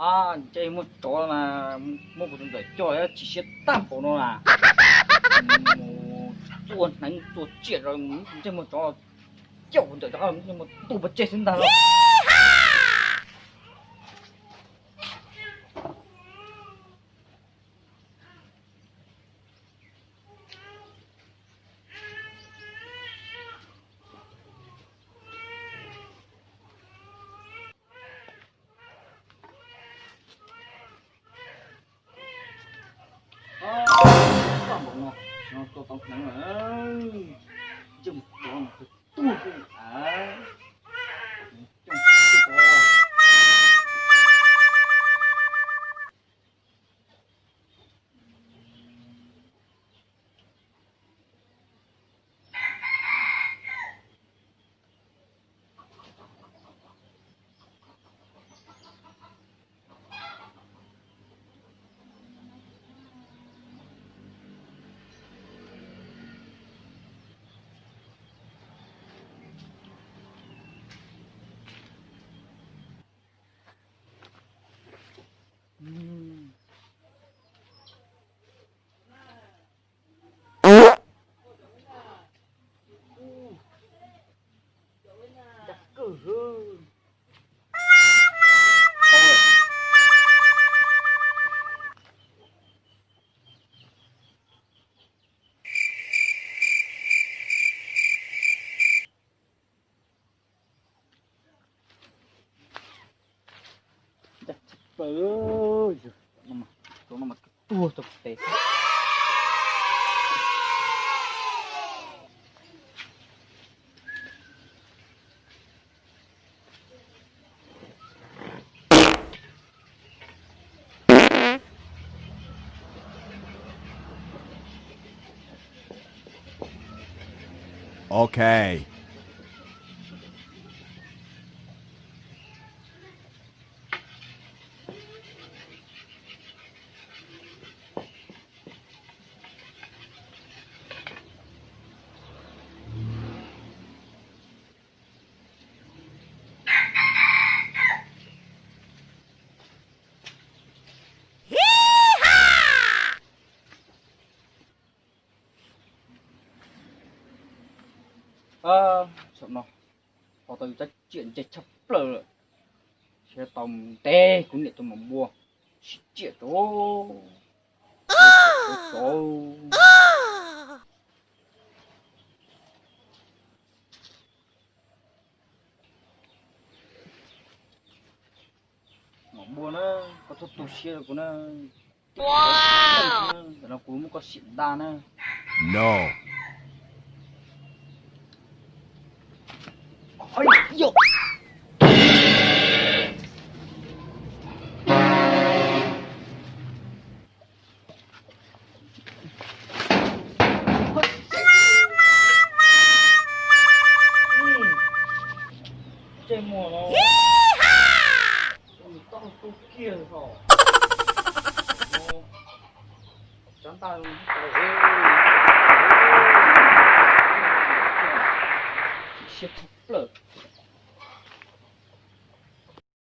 Ntsej muag tsov mas muab kuv tus ntxawm coj tsis siab tag npaum no na. Mus txua hneev txua tsiaj rau ntsej muag tsov, coj kuv ntxawm rov qab ntsej muag ntuj pov tseg xwb ntag lauj. Txaj npaum no, no tua tau hneev lawm. Ntsej muag tsov no tuag xwb a. Coj Ncaj tshaj plaws, tus no mas tuag rau kuv tes. Ok. Saum no ho tau yus rab riam ntse tshaj plaws lawm. Thiab tau ntes kuv niam tus maum npua sib riam rau, rau. Maum npua na, koj txhob tu siab rau kuv na. Tam no kuv muab koj sim da na. No. Ntsej muag no, tau tu kiag os. Tsav ntaj, chim siab tag